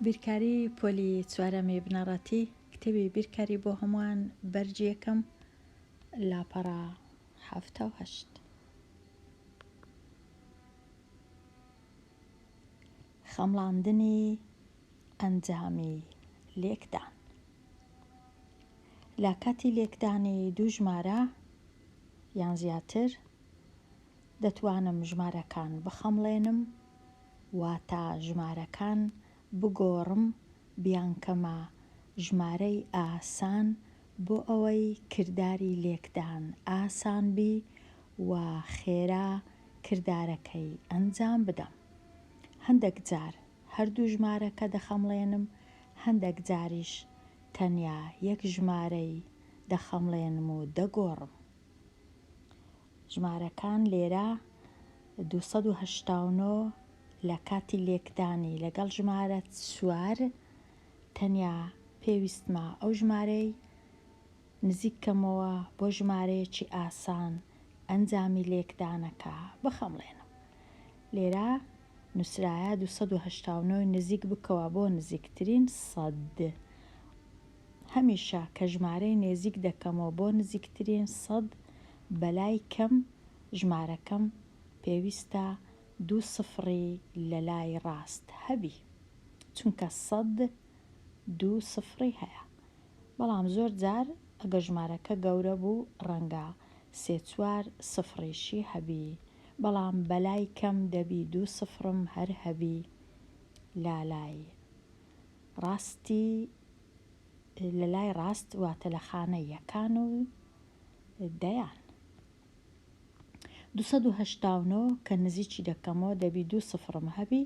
بیرکاری پۆلی چوارەمی بنەڕەتی کتێبی بیرکاری بۆ هەمووان بەرگی یەکەم لاپەڕە 78. خەمڵاندنی ئەنجامی لێکدان لە کاتی لێکدانی دوو ژمارە یان زیاتر دەتوانم ژمارەکان بخەمڵێنم واتا ژمارەکان بگۆڕم بیانکەمە ژمارەی ئاسان بۆ ئەوەی کرداری لێکدان ئاسان بی و خێرا کردارەکەی ئەنجام بدەم. هەندەک جار هەردوو ژمارەکە دەخەمڵێنم هەندەک جاریش تەنیا یەک ژمارەی دەخەمڵێنم و دەگۆڕم. ژمارەکان لێرە 289 لە کاتی لێکدانی لەگەڵ ژمارە چوار تەنیا پێویستمە ئەو ژمارەی نزیک کەمەوە بۆ ژمارەیەکی ئاسان ئەنجامی لێکدانەکە بخەمڵێنم. لێرە نوسرایە 289 نزیک بکەوە بۆ نزیکترین سەد. هەمیشە کە ژمارەی نێزیک دەکەمەوە بۆ نزیکترین سەد بەلای کەم ژمارەکەم پێویستە دوو سفڕی لەلای ڕاست هەبی چونکە سەد دوو سفڕی هەیە بەڵام زۆر جار ئەگەر ژمارەکە گەورە بوو ڕەنگە سێ چوار سفڕیشی هەبی بەڵام بەلای کەم دەبی دوو سفڕم هەر هەبی لالای ڕاستی لە لای ڕاست واتە لە خانەی یەکان و دەیان. 289 کە نزیکی دەکەمەوە دەبی دوو سفرم هەبی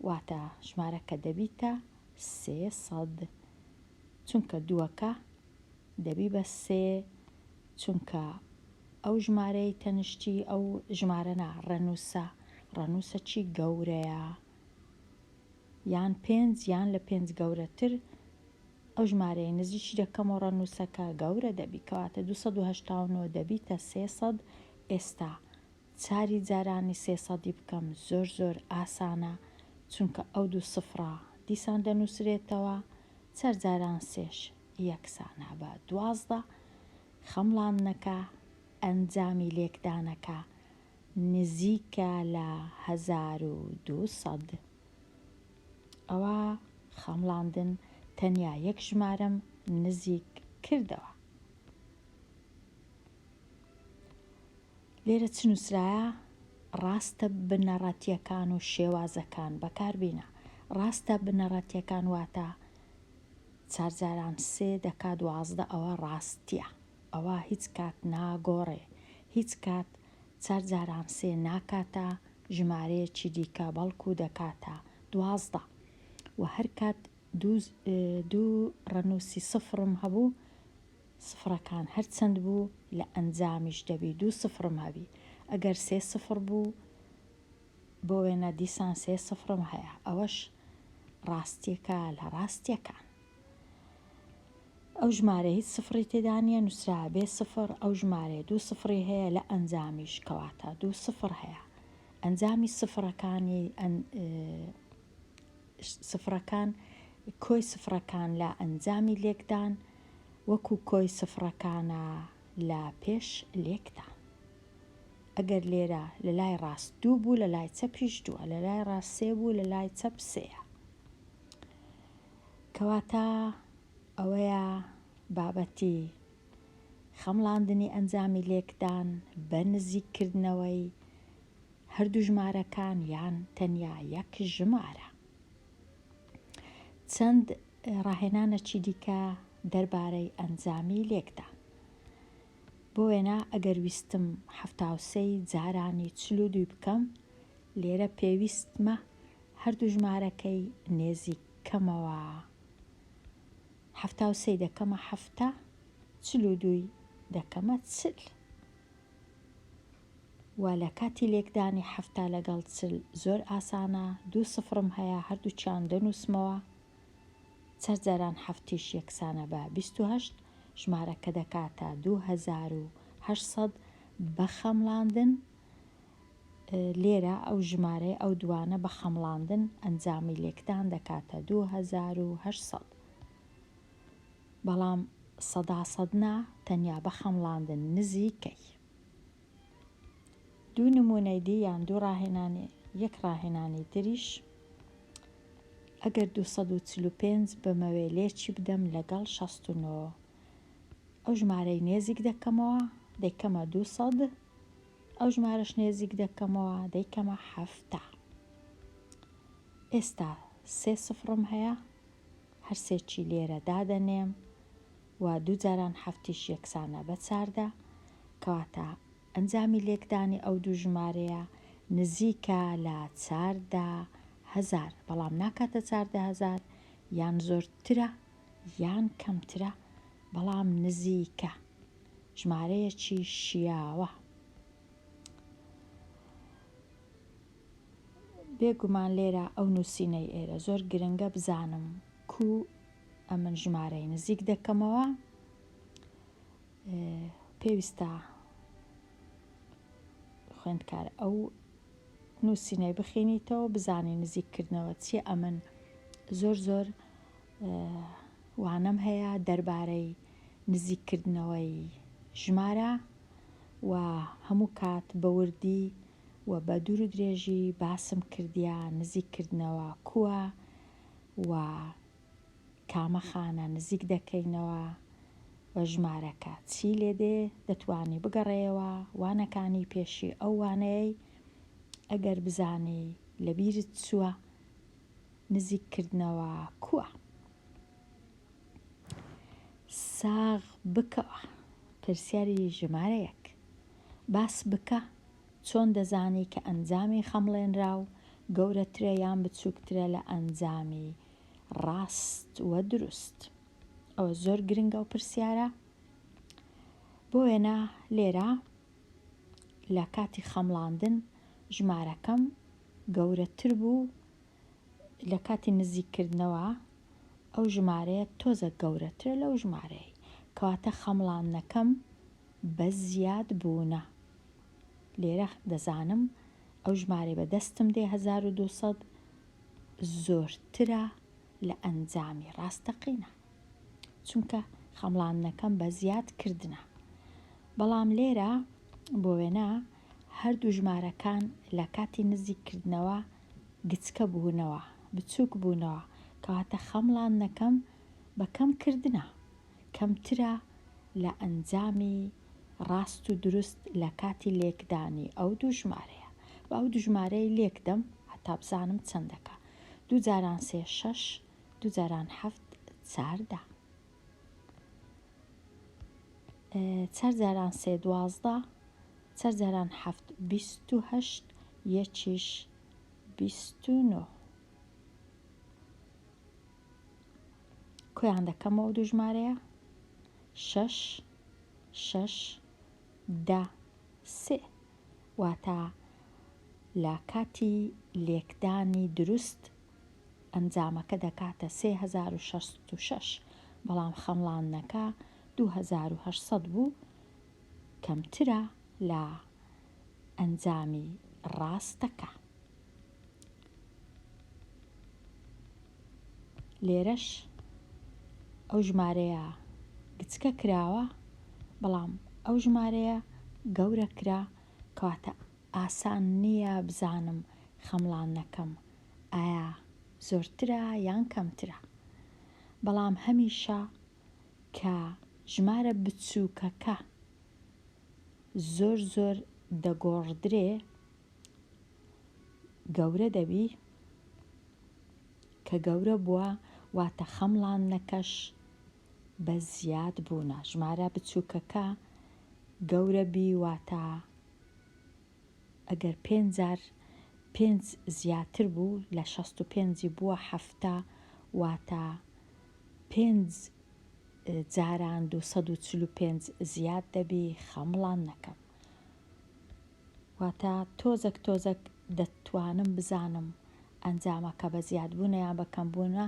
واتە ژمارەکە دەبیتە 300 چونکە دووەکە دەبی بە سێ چونکە ئەو ژمارەی تەنشتی ئەو ژمارە نا ڕێنووسە ڕێنووسە چی گەورەیە یان پێنج یان لە پێنج گەورەتر ئەو ژمارەیە نزیکی دەکەمەوە ڕەنووسەکە گەورە دەبی کەواتە 289 دەبیتە 300 ئێستا چاری جارانی سێسەدی بکەم زۆر زۆر ئاسانە چونکە ئەو دوو سفڕە دیسان دەنووسرێتەوە چار جاران سێش یەکسانە بە 12 خەمڵاندنەکە ئەنجامی لێکدانەکە نزیکە لە 1200. ئەوا خەمڵاندن تەنیا یەک ژمارەم نزیک کردەوە. لێرە چ نووسرایە؟ ڕاستە بنەڕەتییەکان و شێوازەکان بەکاربینە. ڕاستە بنەڕەتییەکان واتە چار جاران سێ دەکا 12 ئەوە ڕاستییە. ئەوە هیچ کات ناگۆڕێ. هیچ کات چار جاران سێ ناکاتە ژمارەیەکی دیکە بەڵکو دەکاتە 12 و هەر کات دوو دوو ڕەنووسی سفرم هەبوو سفرەکان هەر چەند بوو لە ئەنجامیش دەبی دوو سفرم هەبی ئەگەر سێ سفر بوو بۆ وێنە دیسان سێ سفرم هەیە ئەوەش ڕاستیەکە لە ڕاستیەکان. ئەو ژمارەیە هیچ سفڕی تێدا نییە نووسرا بێ سفر ئەو ژمارەیە دوو سفڕی هەیە لە ئەنجامیش کەواتە دوو سفر هەیە ئەنجامی سفرەکانی سفرەکان کۆی سفرەکان لە ئەنجامی لێکدان وەکو کۆی سفرەکانە لە پێش لێکدان ئەگەر لێرە لە لای ڕاست دوو بوو لە لای چەپیش دووە لە لای ڕاست سێ بوو لە لای چەپ سێیە کەواتە ئەوەیە بابەتی خەمڵاندنی ئەنجامی لێکدان بە نزیککردنەوەی هەردوو ژمارەکان یان تەنیا یەک ژمارە. چەند ڕاهێنانەکی دیکە دەربارەی ئەنجامی لێکدان. بۆ وێنە ئەگەر ویستم 73 جارانی 42 بکەم لێرە پێویستمە هەردوو ژمارەکەی نێزیک کەمەوە. 73 دەکەمە حەفتا، 42 ی دەکەمە چل. و لە کاتی لێکدانی حەفتا لەگەڵ چل زۆر ئاسانە، دوو سفرم هەیە هەردووکیان دەنووسمەوە، چەر جاران حەفتیش یەکسانە بە 28، ژمارەکە دەکاتە 2800 بە خەمڵاندن. لێرە ئەو ژمارەی ئەو دوانە بە خەمڵاندن ئەنجامی لێکدان دەکاتە 2800. بەڵام سەدا سەد نا، تەنیا بە خەمڵاندن نزیکەی. دوو نموونەی دی یان دوو ڕاهێنانی یەک ڕاهێنانی تریش ئەگەر 245 بمەوێ لێکی بدەم لەگەڵ 69 ئەو ژمارەی نێزیک دەکەمەوە دەیکەمە 200 ئەو ژمارەش نێزیک دەکەمەوە دەیکەمە 70 ئێستا سێ سفرم هەیە هەرسێکی لێرە دادەنێم و دوو جاران حەفتیش یەکسانە بە 14 کەواتە ئەنجامی لێکدانی ئەو دوو ژمارەیە نزیکە لە 14,000 بەڵام ناکاتە 14,000 یان زۆرترە یان کەمترە بەڵام نزیکە ژمارەیەکی شیاوە. بێ گومان لێرە ئەو نووسینەی ئێرە زۆر گرنگە بزانم کوو ئەمن ژمارەی نزیک دەکەمەوە پێویستە خوێندکار ئەو نووسینەی بخینیتەوە بزانی نزیککردنەوە چیە ئەمن زۆر زۆر وانەم هەیە دەربارەی نزیککردنەوەی ژمارە و هەموو کات بە وردی و بە دوور و درێژی باسم کردیە نزیک کردنەوە کوە و کامە خانە نزیک دەکەینەوە و ژمارەکە چی لێ دێ دەتوانی بگەڕێیەوە وانەکانی پێشی ئەو وانەیەی ئەگەر بزانی لەبیرت چووە نزیک کردنەوە کوە. ساغ بکەوە. پرسیاری ژمارە یەک. باس بکە چۆن دەزانی کە ئەنجامی خەمڵێنراو گەورەترە یان بچووکترە لە ئەنجامی ڕاست و دروست؟ ئەوە زۆر گرنگە ئەو پرسیارە. بۆ وێنە لێرە لە کاتی خەمڵاندن ژمارەکەم گەورەتر بوو لە کاتی نزیککردنەوە ئەو ژمارەیە تۆزەک گەورەترە لەو ژمارەیەی کەواتە خەمڵاندنەکەم بە زیاد بوونە لێرە دەزانم ئەو ژمارەی بە دەستم دێ 1200 زۆرترە لە ئەنجامی ڕاستەقینە چونکە خەمڵاندنەکەم بە زیاد کردنە بەڵام لێرە بۆ وێنە هەردوو ژمارەکان لە کاتی نزیک کردنەوە گچکە بوونەوە، بچووک بوونەوە، کەواتە خەمڵاندنەکەم بە کەم کردنە، کەمترە لە ئەنجامی ڕاست و دروست لە کاتی لێکدانی ئەو دوو ژمارەیە. با ئەو دوو ژمارەیە لێک دەم هەتا بزانم چەند دەکا. دوو جاران سێ شەش، دوو جاران حەفت 14. چار جاران سێ 12، چار جاران حەفت 28، یەکیش 29. کۆیان دەکەمەوە دوو ژمارەیە شەش شەش دە سێ واتە لە کاتی لێکدانی دروست ئەنجامەکە دەکاتە 3066 بەڵام خەمڵاندنەکە 2800 بوو کەمترە لە ئەنجامی ڕاستەکە. لێرەش ئەو ژمارەیە گچکە کراوە بەڵام ئەو ژمارەیە گەورە کرا کەواتە ئاسان نییە بزانم خەمڵاندنەکەم ئایا زۆرترە یان کەمترە بەڵام هەمیشە کە ژمارە بچووکەکە زۆر زۆر دەگۆڕدرێ گەورە دەبی کە گەورە بووە واتە خەمڵاندنەکەش بە زیاد بوونە ژمارە بچووکەکە گەورە بی واتە ئەگەر پێنج جار پێنج زیاتر بوو لە شەست و پێنجی بووە حەفتا واتە پێنج جاران 245 زیاد دەبی خەمڵان نەکەم واتە تۆزەک تۆزەک دەتوانم بزانم ئەنجامەکە بە زیادبوونە یان بە کەمبوونە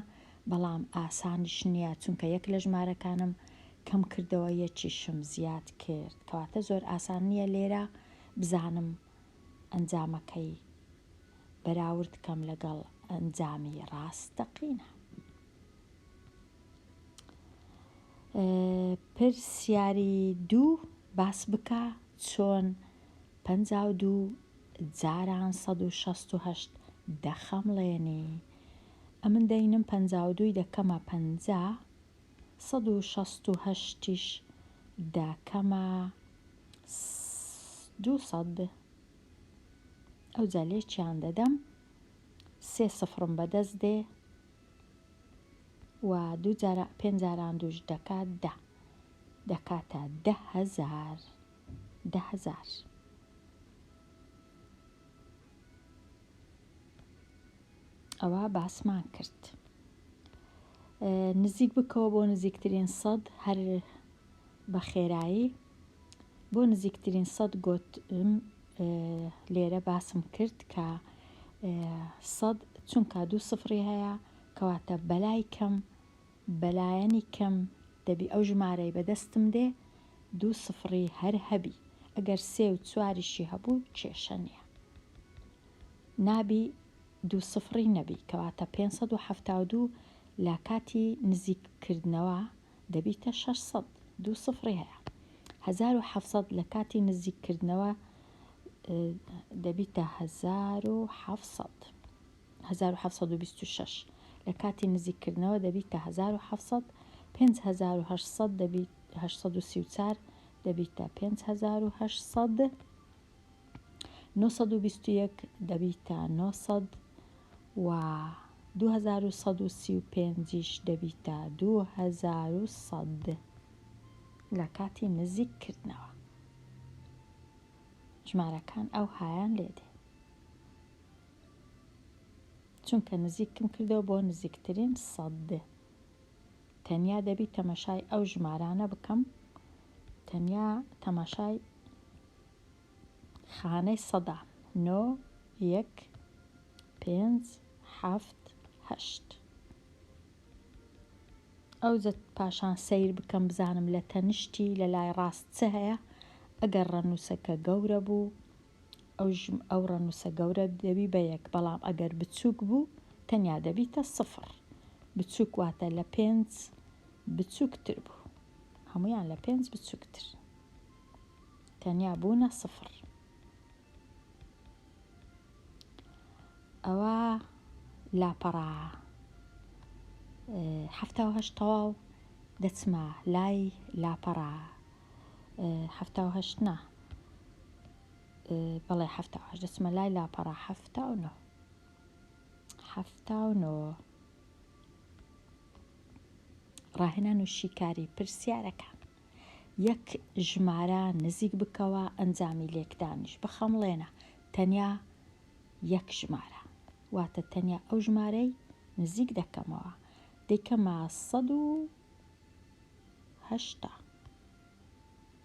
بەڵام ئاسانیش نییە چونکە یەک لە ژمارەکانم کەم کردەوە یەکیشم زیاد کرد کەواتە زۆر ئاسان نییە لێرە بزانم. ئەنجامەکەی بەراورد کەم لەگەڵ ئەنجامی ڕاستەقینە. پرسیاری دوو باس بکە چۆن 52 جاران 168 دەخەمڵێنی؟ ئەمن دەینم 52ی دەکەمە 50 168 یش دەکەمە 200 ئەوجا لێکیان دەدەم سێ سفرم بەدەست دێ و دوو جارا پێنج جاران دووش دەکات دە دەکاتە 10,000 10,000 ئەوە باسمان کرد نزیک بکەوە بۆ نزیکترین سەد هەر بە خێرایی بۆ نزیکترین سەد گۆتم لێرە باسم کرد کە سەد چونکە دوو سفری هەیە کەواتە بەلای کەم بەلایەنی کەم دەبی ئەو ژمارەی بەدەستم دێ دوو سفری هەر هەبی ئەگەر سێ و چواریشی هەبوو کێشە نییە نابی دوو سفری نەبی کەواتە 572 لە کاتی نزیک کردنەوە دەبیتە 600 دوو سفری هەیە 1700 لە کاتی نزیک کردنەوە دەبیتە 1700 1726 لە کاتی نزیک کردنەوە دەبیتە 1700 5800 دەبیت 834 دەبیتە 5800 921 دەبیتە 900 و 2135 یش دەبیتە 2100 لە کاتی نزیک کردنەوە ژمارەکان ئەوهایان لێدێ چونکە نزیکم کردەوە بۆ نزیکترین سەد تەنیا دەبی تەمەشای ئەو ژمارانە بکەم تەنیا تەماشای خانەی سەدان نۆ یەک پێنج حەفت هەشت ئەوجە پاشان سەیر بکەم بزانم لە تەنیشتی لە لای ڕاست چ هەیە ئەگەر ڕەنووسەکە گەورە بوو ئەو ئەو ڕەنووسە گەورە دەبی بە یەک بەڵام ئەگەر بچووک بوو تەنیا دەبیتە سفر بچووک واتە لە پێنج بچووکتر بوو هەمویان لە پێنج بچووکتر تەنیا بوونە سفر ئەوە لاپەڕە 78 تەواو دەچمە لای لاپەڕە 78 نا بەڵێ 78 دەچمە لای لاپەڕە 79 79 ڕاهێنان و شیکاری پرسیارەکان یەک ژمارە نزیک بکەوە ئەنجامی لێکدانیش بخەمڵێنە تەنیا یەک ژمارە واتە تەنیا ئەو ژمارەی نزیک دەکەمەوە دەیکەمە 180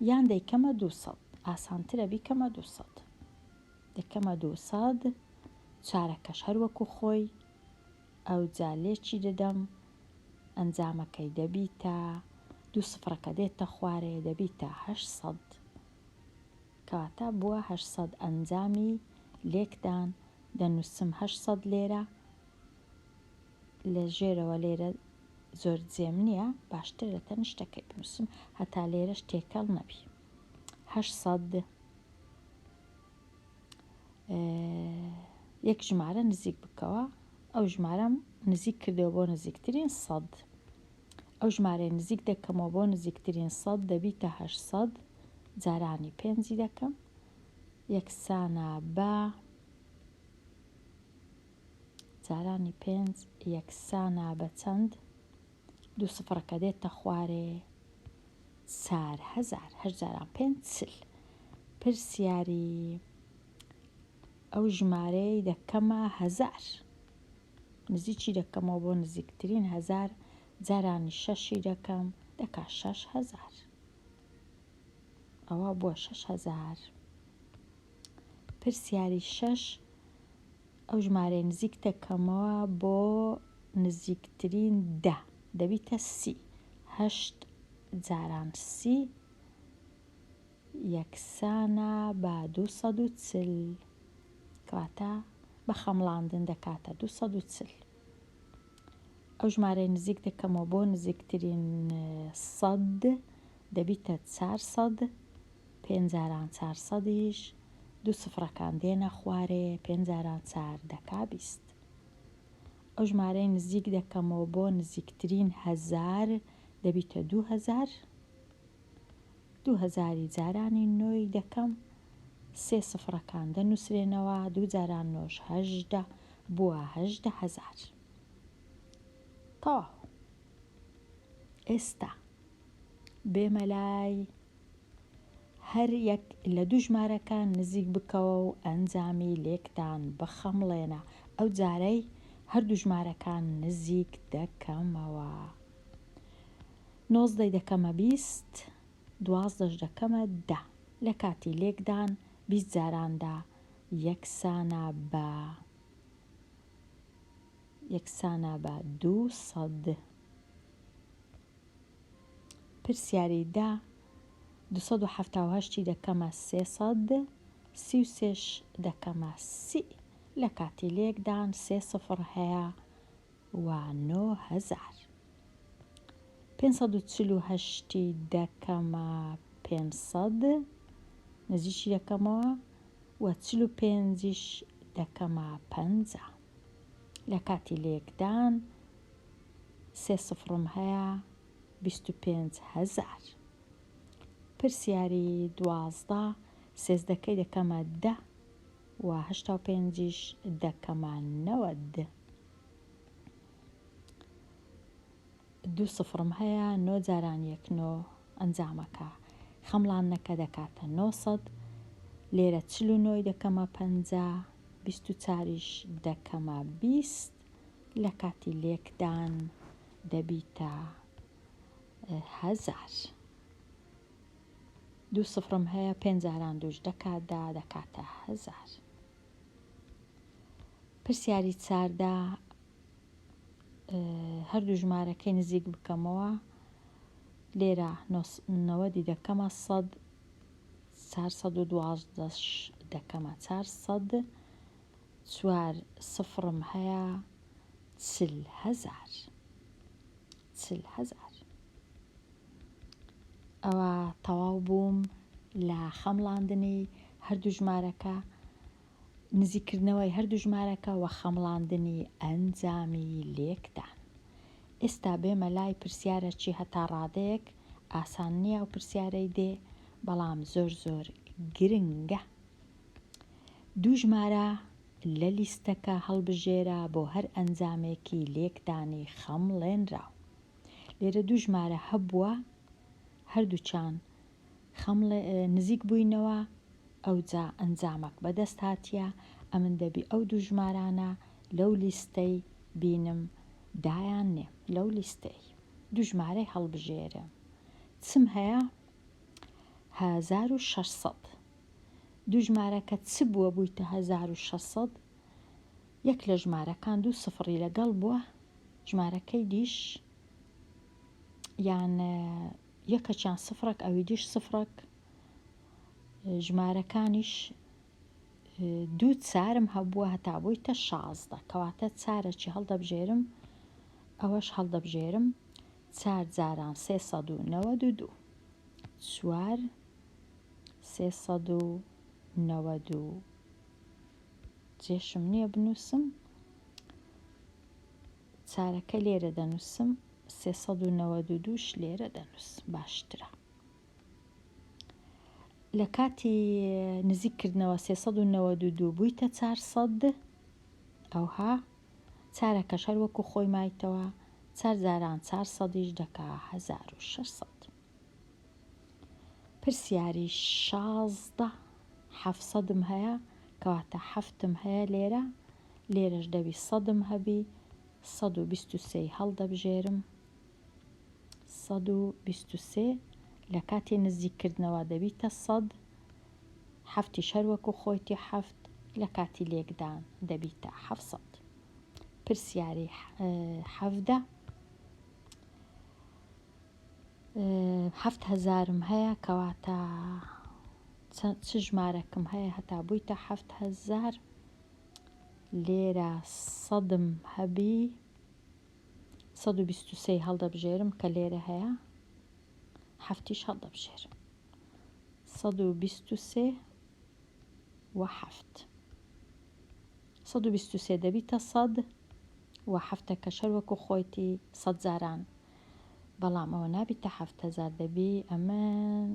یان دەیکەمە 200 ئاسانترە بیکەمە 200 دەکەمە 200 چارەکەش هەر وەکو خۆی ئەوجا لێکی دەدەم ئەنجامەکەی دەبیتە دوو سفرەکە دێتە خوارێ دەبیتە 800 کەواتە بووە 800 ئەنجامی لێکدان دەنووسم 800 لێرە لە ژێرەوە لێرە زۆر جێم نییە باشتر لە تەنیشتەکەی بنووسم هەتا لێرەش تێکەڵ نەبی 800 یەک ژمارە نزیک بکەوە ئەو ژمارەم نزیک کردەوە بۆ نزیکترین سەد ئەو ژمارەی نزیک دەکەمەوە بۆ نزیکترین سەد دەبیتە 800 جارانی پێنجی دەکەم یەکسانە بە جارانی پێنج یەکسانە بە چەند دوو سفرەکە دێتە خوارێ 4000 هەشت جاران پێنج چل پرسیاری ئەو ژمارەی دەکەمە هەزار نزیکی دەکەمەوە بۆ نزیکترین هەزار جارانی شەشی دەکەم دەکا 6000 ئەوە بووە 6000 پرسیاری شەش ئەو ژمارەی نزیک دەکەمەوە بۆ نزیکترین دە دەبیتە سی هەشت جاران سی یەکسانە بە 240. کەواتە بە خەمڵاندن دەکاتە 240. ئەو ژمارەی نزیک دەکەمەوە بۆ نزیکترین سەد دەبیتە 400، پێنج جاران چار سەدیش دوو سفرەکان دێنە خوارێ، پێنج جاران چار دەکا 20. ئەو ژمارەی نزیک دەکەمەوە بۆ نزیکترین هەزار دەبیتە 2000، دوو هەزاری جارانی نۆی دەکەم، سێ سفرەکان دەنووسرێنەوە، دوو جاران نۆش 18، بووە 18 هەزار. تەواو. ئێستا بێمە لای هەر یەک لە دوو ژمارەکان نزیک بکەوە و ئەنجامی لێکدان بخەمڵێنە. ئەو جارەی هەردوو ژمارەکان نزیک دەکەمەوە. نۆزدەی دەکەمە 20، دوازدەش دەکەمە دە. لە کاتی لێکدان 20 جاران دە یەکسانە بە یەکسانە بە 200. پرسیاری دە، 278ی دەکەمە 300، 33ش دەکەمە 30. لە کاتی لێکدان سێ سفر هەیە و 9000. 548ی دەکەمە 500، نزیکی دەکەمەوە و 45یش دەکەمە 50. لە کاتی لێکدان سێ سفرم هەیە 25 هەزار. پرسیاری 12، سێزدەکەی دەکەمە دە و 85یش دەکەمە 90. دوو سفرم هەیە، نۆ جاران یەک نۆ، ئەنجامەکە خەمڵاندنەکە دەکاتە 900. لێرە 49ی دەکەمە 50، 24یش دەکەمە 20. لە کاتی لێکدان دەبیتە هەزار. دوو سفرم هەیە، پێنج جاران دووش دەکات دە، دەکاتە هەزار. پرسیاری 14، هەردوو ژمارەکەی نزیک بکەمەوە. لێرە نەوەدی دەکەمە سەد، 412ش دەکەمە 400، چوار سفرم هەیە 40 هەزار. 40 هەزار. ئەوە تەواو بووم لە خەمڵاندنی هەردوو ژمارەکە، نزیککردنەوەی هەردوو ژمارەکە و خەمڵاندنی ئەنجامی لێکدان. ئێستا بێمە لای پرسیارەکی هەتا ڕادەیەک ئاسان نییە ئەو پرسیارەی دێ، بەڵام زۆر زۆر گرنگە. دوو ژمارە لە لیستەکە هەڵبژێرە بۆ هەر ئەنجامێکی لێکدانی خەمڵێنراو. لێرە دوو ژمارە هەبووە، هەردووچان خەمڵێ نزیک بووینەوە، ئەوجا ئەنجامەک بەدەست هاتیە. ئەمن دەبی ئەو دوو ژمارانە لەو لیستەی بینم دایان نێم. لەو لیستەی دوو ژمارەی هەڵبژێرم چم هەیە؟ 1600. دوو ژمارەکە چ بووە بوویتە 1600؟ یەک لە ژمارەکان دوو سفڕی لەگەڵ بووە، ژمارەکەی دیش یان یەکەکیان سفرەک ئەوی دیش سفرەک، ژمارەکانیش دوو چارم هەبووە هەتا بوویتە 16. کەواتە چارەکی هەڵدەبژێرم، ئەوەش هەڵدەبژێرم، چار جاران 392، چوار 390 و جێشم نییە بنووسم، چارەکە لێرە دەنووسم، 392ش لێرە دەنووسم باشترە. لە کاتی نزیککردنەوە 392 بوویتە 400، ئەوها چارەکەش هەر وەکو خۆی مایتەوە، چار جاران 400یش دەکا 1600. پرسیاری 16، حەفسەدم هەیە، کەواتە حەفتم هەیە لێرە، لێرەش دەبی سەدم هەبی، 123ی هەڵدەبژێرم. 123 لە کاتی نزیککردنەوە دەبیتە سەد، حەفتیش هەر وەکو خۆیتی حەفت، لە کاتی لێکدان دەبیتە 700. پرسیاری 17، 7000م هەیە، کەواتە چ ژمارەکم هەیە هەتا بوویتە 7000؟ لێرە سەدم هەبی 123 هەڵدەبژێرم کە لێرە هەیە حەفتیش هەڵدەبژێرم 123 و حەفت 123 دەبیتە سەد و حەفتەکەش هەر وەکو خۆیتی سەد جاران بەڵام ئەوە نابیتە 7000 دەبی ئەمن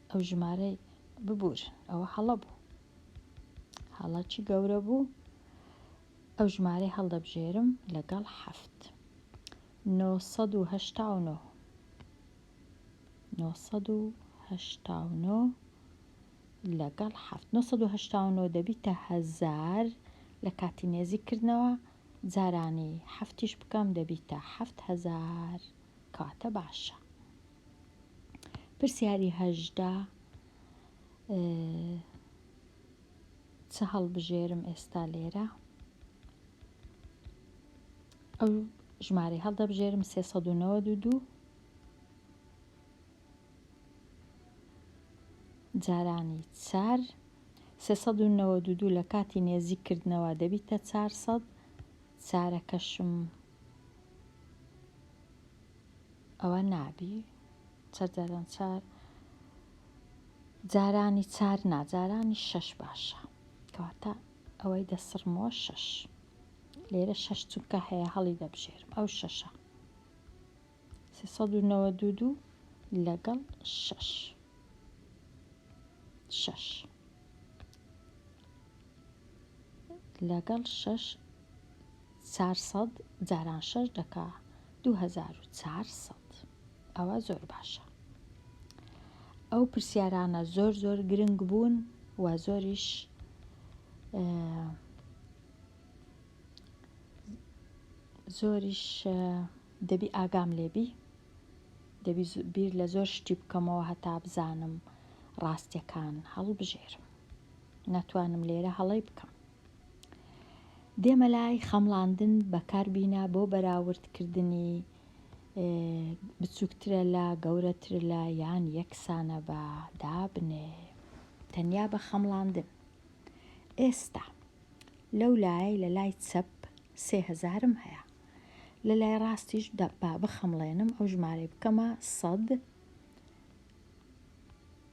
ئەو ژمارەی ببورن ئەوە هەڵە بوو هەڵە چی گەورە بوو ئەو ژمارەی هەڵدەبژێرم لەگەڵ حەفت 989 989 لەگەڵ حەفت 989 دەبیتە هەزار لە کاتی نێزیک کردنەوە جارانی حەفتیش بکەم دەبیتە 7000 کەواتە باشە پرسیاری 18 چ هەڵبژێرم ئێستا لێرە ئەو ژمارەی هەڵدەبژێرم 392 جارانی چار 392 لە کاتی نێزیک کردنەوە دەبیتە 400 چارەکەشم ئەوە نابی چەر جاران چار جارانی چار نا جارانی شەش باشە کەواتە ئەوەی دەسڕمەوە شەش لێرە شەش چونکە هەیە هەڵی دەبژێرم ئەو شەشە 392 لەگەڵ شەش شەش لەگەڵ شەش 400 جاران شەش دەکا 2400 ئەوە زۆر باشە ئەو پرسیارانە زۆر زۆر گرنگ بوون و زۆریش زۆریش دەبی ئاگام لێبی دەبی بیر لە زۆر شتی بکەمەوە هەتا بزانم ڕاستیەکان هەڵبژێرم ناتوانم لێرە هەڵەی بکەم دێمە لای خەمڵاندن بەکاربینە بۆ بەراوردکردنی بچووکترە لە گەورەتر لە یان یەکسانە بە دابنێ تەنیا بە خەمڵاندن ئێستا لەو لایەی لە لای چەپ سێ هەزارم هەیە لە لای ڕاستیش با بخەمڵێنم ئەو ژمارەی بکەمە سەد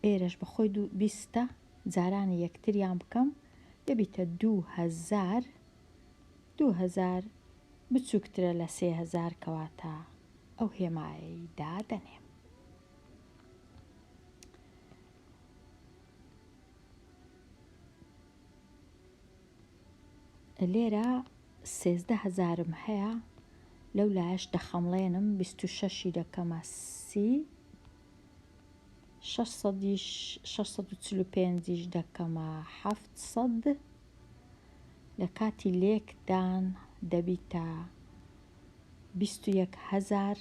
ئێرەش بەخۆی دوو بیستە جارانی یەکتریان بکەم دەبیتە 2000 2000 بچووکترە لە 3000 کەواتە ئەو هێمایەی دادەنێم. لێرە 13 هەزارم هەیە لەو لایەش دەخەمڵێنم 26ی دەکەمە سی شەش 645یش دەکەمە 700 لە کاتی لێکدان دەبیتە 21 هەزار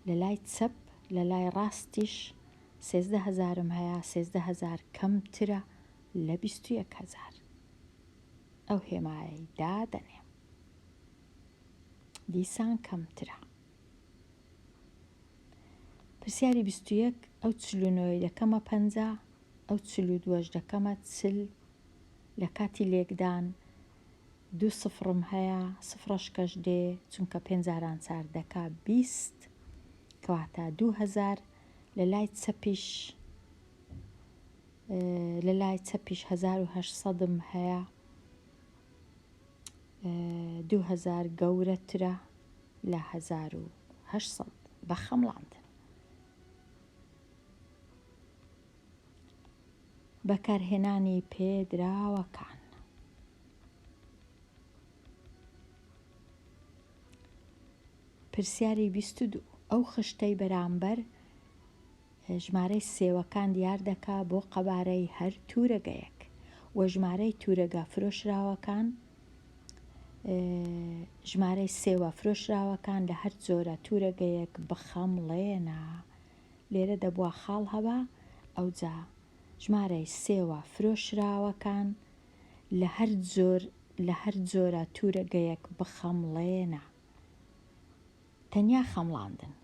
لە لای چەپ لە لای ڕاستیش 13 هەزارم هەیە 13 هەزار کەمترە لە 21 هەزار ئەو هێمایەی دادەنێم دیسان کەمترە. پرسیاری 21 ئەو 49 دەکەمە 50 ئەو 42ش دەکەمە چل لە کاتی لێکدان دوو سفرم هەیە سفرەشکەش دێ چونکە پێنج جاران چار دەکا 20 کەواتە 2000 لە لای چەپیش لە لای چەپیش 1800م هەیە 2000 گەورەترە لە 1800 بە خەمڵاندن. بەکارهێنانی پێدراوەکان. پرسیاری 22 ئەو خشتەی بەرامبەر ژمارەی سێوەکان دیار دەکا بۆ قەبارەی هەر تورەگەیەک و ژمارەی تورەگە فرۆشراوەکان ژمارەی سێوە فرۆشراوەکان لە هەر جۆرە تورەگەیەک بخەمڵێنە لێرە دەبوا خاڵ هەبا ئەوجا ژمارەی سێوە فرۆشراوەکان لە هەر جۆر لە هەر جۆرە تورەگەیەک بخەمڵێنە تەنیا خەمڵاندن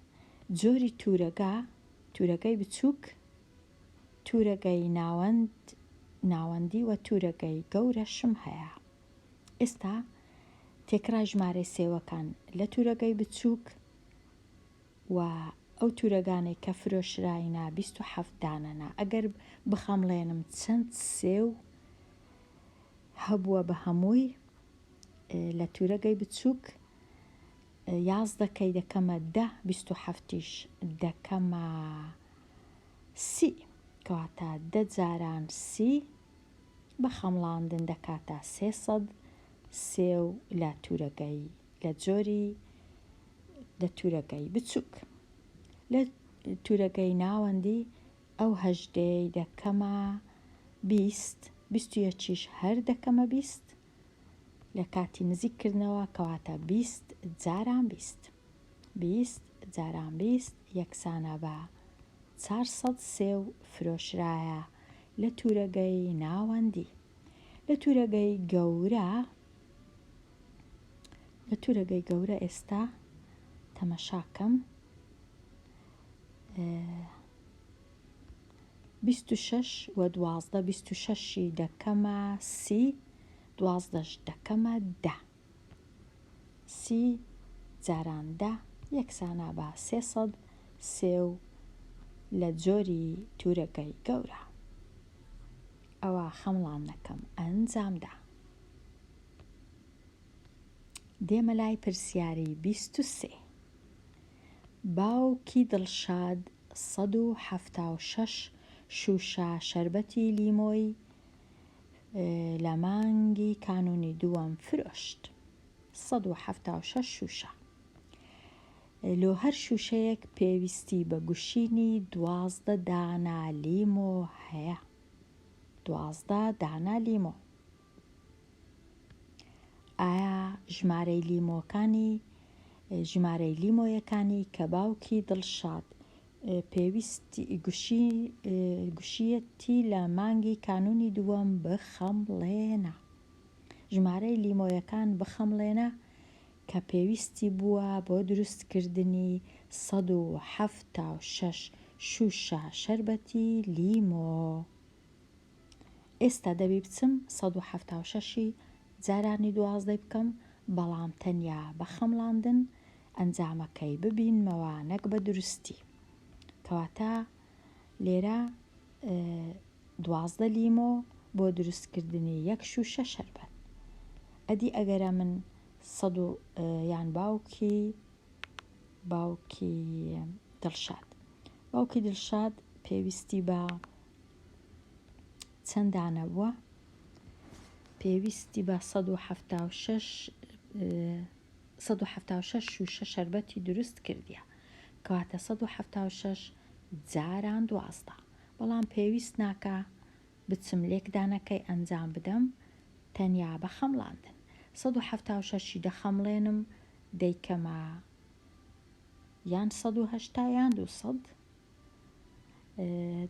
جۆری تورەگە تورەگەی بچووک تورەگەی ناوەند ناوەندی و تورەگەی گەورەشم هەیە. ئێستا تێکڕای ژمارەی سێوەکان لە تورەگەی بچووک و ئەو تورەگانەی کە فرۆشراینە 27 دانەنە ئەگەر بخەمڵێنم چەند سێو هەبووە بە هەمووی لە تورەگەی بچووک یازدەکەی دەکەمە دە بیست و حەفتیش دەکەمە سی کەواتە دە جاران سی بە خەمڵاندن دەکاتە 300 سێو لە تورەگەی لە جۆری لە تورەگەی بچووک لە تورەگەی ناوەندی ئەو هەژدەیەی دەکەمە 20 21یش هەر دەکەمە 20 لە کاتی نزیک کردنەوە کەواتە 20 جاران 20 20 جاران 20 یەکسانە بە 400 سێو فرۆشرایە لە تورەگەی ناوەندی لە تورەگەی گەورە لە تورەگەی گەورە ئێستا تەمەشاکەم 26 و 12 26 دەکەمە سی دوازدەش دەکەمە دە سی جاران دە یەکسانە بە 300 سێو لە جۆری تورەگەی گەورە. ئەوە خەمڵاندنەکەم ئەنجامدا. دێمە لای پرسیاری 23. باوکی دڵشاد 176 شووشە شەربەتی لیمۆی لە مانگی کانوونی دووەم فرۆشت. 176 شووشە. لۆ هەر شووشەیەک پێویستی بە گوشینی 12 دانە لیمۆ هەیە. 12 دانە لیمۆ. ئایا ژمارەی لیمۆکانی ژمارەی لیمۆیەکانی کە باوکی دڵشاد پێویستی گوشی گوشیەتی لە مانگی کانوونی دووەم بخەمڵێنە ژمارەی لیمۆیەکان بخەمڵێنە کە پێویستی بووە بۆ دروستکردنی 176 شووشە شەربەتی لیمۆ. ئێستا دەبی بچم 176 ی جارانی دوازدەی بکەم بەڵام تەنیا بە خەمڵاندن ئەنجامەکەی ببینمەوە نەک بە دروستی. کەواتە لێرە 12 لیمۆ بۆ دروستکردنی یەک شووشە شەربەت. ئەدی ئەگەرە من سەد و یان باوکی باوکی دڵشاد باوکی دڵشاد پێویستی بە چەند دانە بووە؟ پێویستی بە 176 176 شووشە شەربەتی دروست کردیە کەواتە 176 جاران دوازدە بەڵام پێویست ناکا بچم لێکدانەکەی ئەنجام بدەم تەنیا بە خەمڵاندن 176 ی دەخەمڵێنم دەیکەمە یان 180 یان 200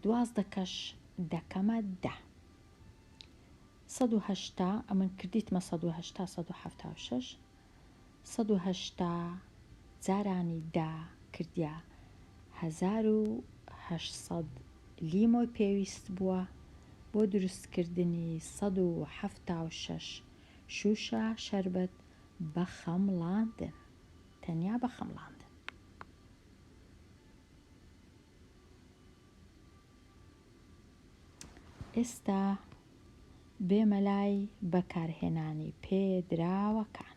دوازدە کەش دەکەمە دە 180 ئەمن کردیتمە 180 176 180 جارانی دە کردیا 1800 لیمۆی پێویست بووە بۆ دروستکردنی 176 شووشە شەربەت بە خەمڵاندن تەنیا بە خەمڵاندن. ئێستا بێمە لای بەکارهێنانی پێدراوەکان.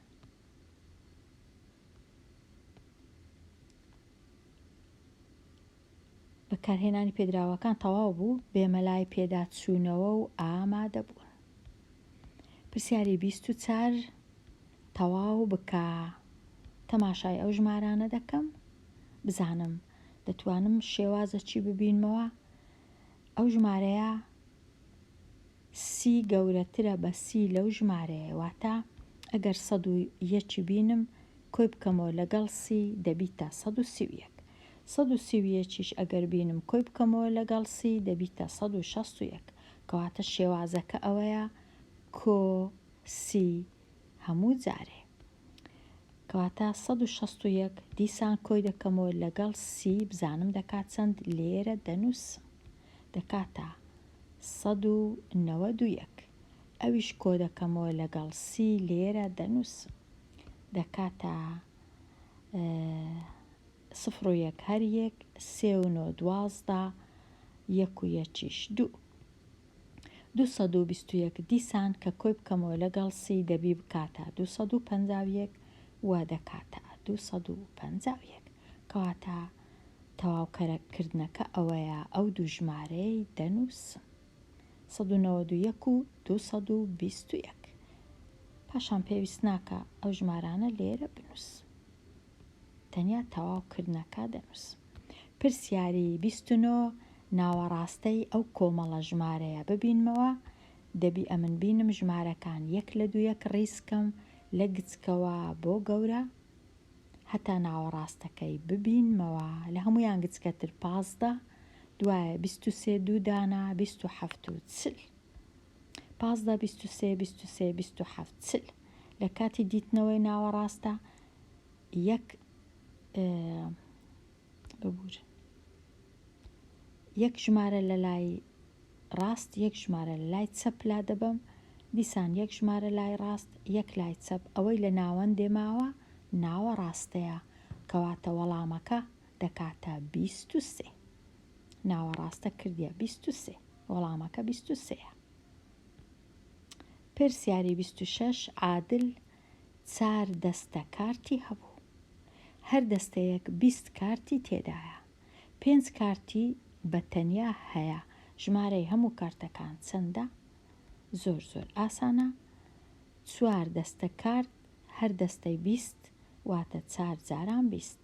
بەکارهێنانی پێدراوەکان تەواو بوو، بێمە لای پێداچوونەوە و ئامادەبوون. پرسیاری 24 تەواو بکە. تەماشای ئەو ژمارانە دەکەم بزانم دەتوانم شێوازە چی ببینمەوە. ئەو ژمارەیە سی گەورەترە بە سی لەو ژمارەیە، واتە ئەگەر سەد و یەکی بینم کۆی بکەمەوە لەگەڵ سی دەبیتە 131. 131یش ئەگەر بینم کۆی بکەمەوە لەگەڵ سی دەبیتە 161. کەواتە شێوازەکە ئەوەیە کۆ سی هەموو جارێ. کەواتە 161 دیسان کۆی دەکەمەوە لەگەڵ سی بزانم دەکات چەند لێرە دەنووسم دەکاتە 191. ئەویش کۆدەکەمەوە لەگەڵ سی لێرە دەنووسم دەکاتە سفر و یەک هەر یەک، سێ و نۆ 12، یەک و یەکیش دوو. 221 دیسان کە کۆی بکەمەوە لەگەڵ سی دەبی بکاتە 251 و دەکاتە 251. کەواتە تەواوکەرەکردنەکە ئەوەیە ئەو دوو ژمارەیەی دەنووسم. 191 و 221. پاشان پێویست ناکا ئەو ژمارانە لێرە بنووسم. تەنیا تەواو کردنەکە دەنووسم. پرسیاری 29، ناوەڕاستەی ئەو کۆمەڵە ژمارەیە ببینمەوە، دەبی ئەمن بینم ژمارەکان یەک لە دوو یەک ڕیز کەم لە گچکەوە بۆ گەورە هەتا ناوەڕاستەکەی ببینمەوە، لە هەموویان گچکەتر 15، دوایە 23 دوو دانە، 27 و 40. 15 23 23 27 40. لە کاتی دیتنەوەی ناوەڕاستە یەک ببورن یەک ژمارە لە لای ڕاست یەک ژمارە لە لای چەپ لا دەبەم دیسان یەک ژمارە لای ڕاست یەک لای چەپ ئەوەی لە ناوەندێ ماوە ناوە ڕاستەیە کەواتە وەڵامەکە دەکاتە 23 ناوە ڕاستە کردیە 23 وەڵامەکە 23 پرسیاری 26 عادل چار دەستە کارتی هەبوو. هەر دەستەیەک 20 کارتی تێدایە. پێنج کارتی بە تەنیا هەیە. ژمارەی هەموو کارتەکان چەندە؟ زۆر زۆر ئاسانە. چوار دەستە کارت هەر دەستەی 20 واتە چار جاران 20.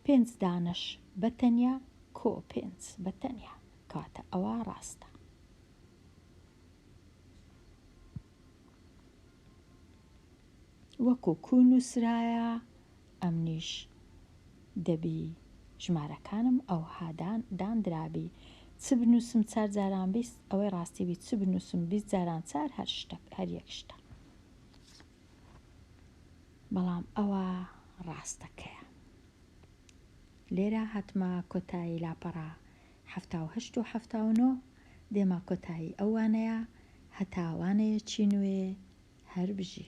پێنج دانەش بە تەنیا کۆ پێنج بە تەنیا. کەواتە ئەوە ڕاستە. وەکو کوو نووسرایە ئەمنیش دەبی ژمارەکانم ئەوها داندرابی چ بنووسم چار جاران 20 ئەوەی ڕاستی بی چ بنووسم 20 جاران چار هەر شتە هەر یەک شتە بەڵام ئەوە ڕاستەکەیە لێرە هاتمە کۆتایی لاپەڕە 78 و 79 دێمە کۆتایی ئەو وانەیە هەتا وانەیەکی نوێ هەر بژی.